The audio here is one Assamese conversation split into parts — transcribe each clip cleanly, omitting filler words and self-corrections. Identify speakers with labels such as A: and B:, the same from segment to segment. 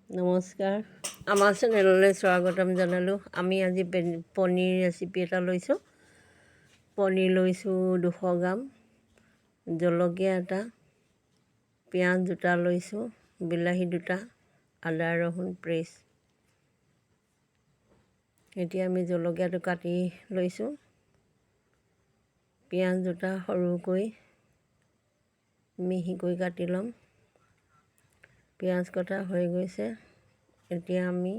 A: নমস্কাৰ, আমাৰ চেনেললৈ স্বাগতম জনালোঁ। আমি আজি পনীৰ ৰেচিপি এটা লৈছোঁ। পনীৰ লৈছোঁ 200 গ্ৰাম, জলকীয়া এটা, পিঁয়াজ দুটা লৈছোঁ, বিলাহী দুটা, আদা ৰহুন পেষ্ট। এতিয়া আমি জলকীয়াটো কাটি লৈছোঁ। পিঁয়াজ দুটা সৰুকৈ মিহিকৈ কাটি ল'ম। পিঁয়াজ কটা হৈ গৈছে। এতিয়া আমি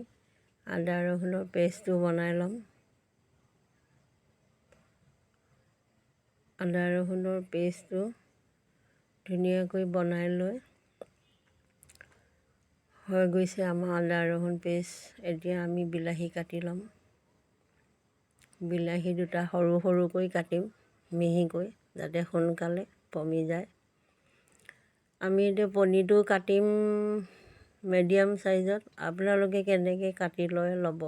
A: আদা ৰহুনৰ পেষ্টটো বনাই ল'ম। আদা ৰহুনৰ পেষ্টটো ধুনীয়াকৈ বনাই লৈ হৈ গৈছে আমাৰ আদা ৰহুন পেষ্ট। এতিয়া আমি বিলাহী কাটি ল'ম। বিলাহী দুটা সৰু সৰুকৈ কাটিম, মিহিকৈ, যাতে সোনকালে পমি যায়। আমি এতিয়া পনীৰটো কাটিম মিডিয়াম চাইজত। আপোনালোকে কেনেকৈ কাটি লয় ল'ব,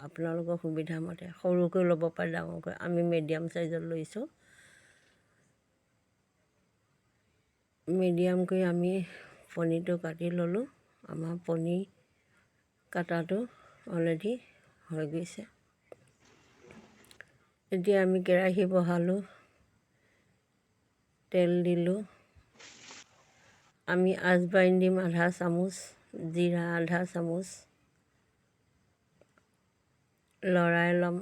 A: আপোনালোকৰ সুবিধা মতে। সৰুকৈ ল'ব পাৰে, ডাঙৰকৈ। আমি মিডিয়াম চাইজত লৈছোঁ। মিডিয়ামকৈ আমি পনীৰটো কাটি ল'লোঁ। আমাৰ পনীৰ কটাটো অলৰেডি হৈ গৈছে। এতিয়া আমি কেৰাহী বহালোঁ, তেল দিলোঁ। আমি আজৱাইন দিম আধা চামুচ, জিৰা আধা চামুচ, লৰাই ল'ম।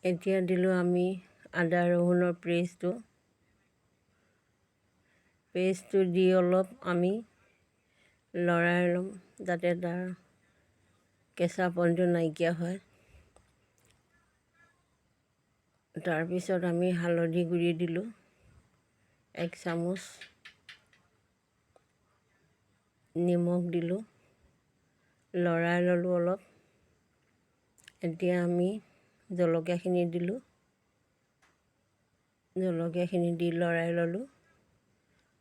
A: এতিয়া দিলোঁ আমি আদা ৰহুনৰ পেষ্টটো। পেষ্টটো দি অলপ আমি লৰাই ল'ম, যাতে তাৰ কেঁচা পনীৰটো নাইকিয়া হয়। তাৰপিছত আমি হালধি গুড়ি দিলোঁ 1 চামুচ, নিমখ দিলোঁ, লৰাই ল'লোঁ অলপ। এতিয়া আমি জলকীয়াখিনি দিলোঁ। জলকীয়াখিনি দি লৰাই ল'লোঁ।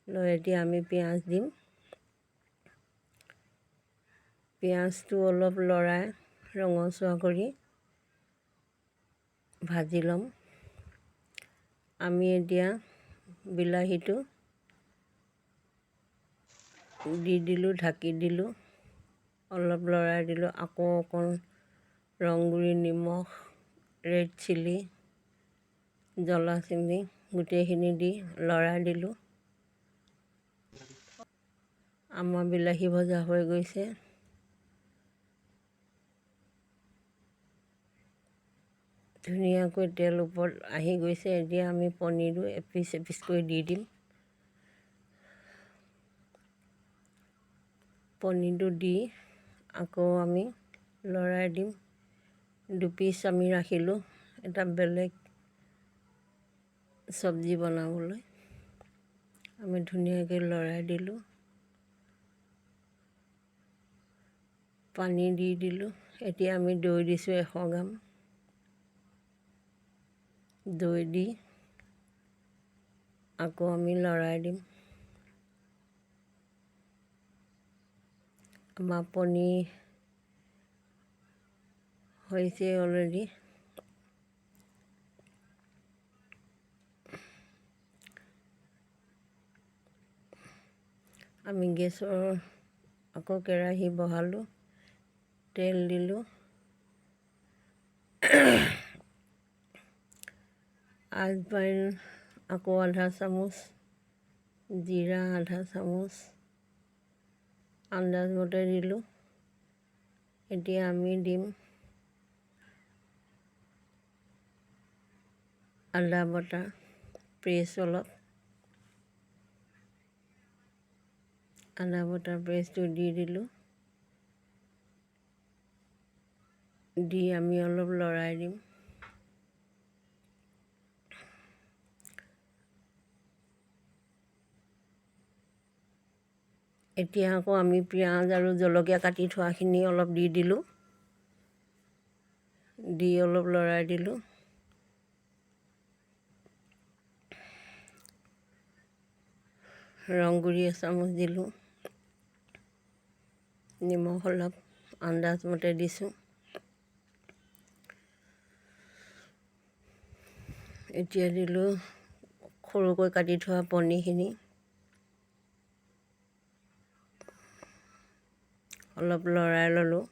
A: লৈ এতিয়া আমি পিঁয়াজ দিম। পিঁয়াজটো অলপ লৰাই ৰঙচুৱা কৰি ভাজি ল'ম। আমি এতিয়া বিলাহীটো দি দিলোঁ, ঢাকি দিলোঁ, অলপ লৰাই দিলোঁ। আকৌ অকণ ৰংগুড়ি, নিমখ, ৰেড চিলি, জ্বলা চিলি গোটেইখিনি দি লৰাই দিলোঁ। আমাৰ বিলাহী ভজা হৈ গৈছে। ধুনীয়াকৈ তেল ওপৰত আহি গৈছে। এতিয়া আমি পনীৰটো এপিচ এপিচকৈ দি দিম। পনীৰটো দি আকৌ আমি লৰাই দিম। দুপিচ আমি ৰাখিলোঁ এটা বেলেগ চব্জি বনাবলৈ। আমি ধুনীয়াকৈ লৰাই দিলোঁ, পানী দি দিলোঁ। এতিয়া আমি দৈ দিছোঁ 100 গ্ৰাম। দৈ দি আকৌ আমি লৰাই দিম। আমাৰ পনীৰ হৈছে অলৰেডি। আমি গেছৰ আকৌ কেৰাহী বহালোঁ, তেল দিলোঁ, আজৱাইন আকৌ আধা চামুচ, জিৰা আধা চামুচ আন্দাজমতে দিলোঁ। এতিয়া আমি দিম আদা বটা পেষ্ট অলপ। আদা বটা পেষ্টটো দি দিলোঁ। দি আমি অলপ লৰাই দিম। এতিয়া আকৌ আমি পিঁয়াজ আৰু জলকীয়া কাটি থোৱাখিনি অলপ দি দিলোঁ। দি অলপ লৰাই দিলোঁ। ৰংগুড়ি এচামুচ দিলোঁ, নিমখ অলপ আন্দাজমতে দিছোঁ। এতিয়া দিলোঁ সৰুকৈ কাটি থোৱা পনীৰখিনি। অলপ লৰাই ল'লোঁ।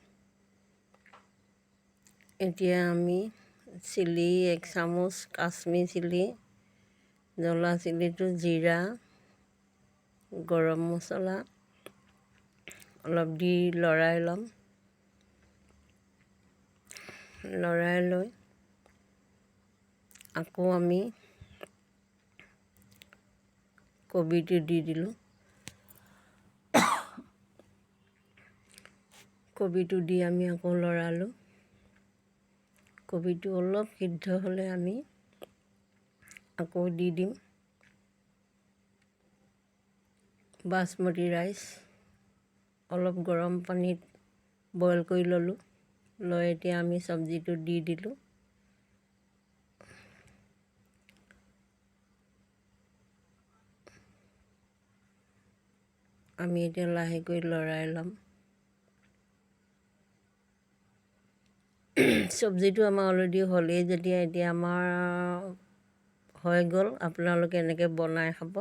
A: এতিয়া আমি চিলি 1 চামুচ, কাশ্মীৰ চিলি, জ্বলা চিলিটো, জিৰা, গৰম মছলা অলপ দি লৰাই ল'ম। লৰাই লৈ আকৌ আমি কবিটো দি দিলোঁ। কবিটো দি আমি আকৌ লৰালোঁ। কবিটো অলপ সিদ্ধ হ'লে আমি আকৌ দি দিম বাচমতি ৰাইচ। অলপ গৰম পানীত বইল কৰি ল'লোঁ, লৈ এতিয়া আমি চব্জিটো দি দিলোঁ। আমি এতিয়া লাহেকৈ লৰাই ল'ম। চব্জিটো আমাৰ অলৰেডি হ'লেই যেতিয়া এতিয়া আমাৰ হৈ গ'ল। আপোনালোকে এনেকৈ বনাই খাব।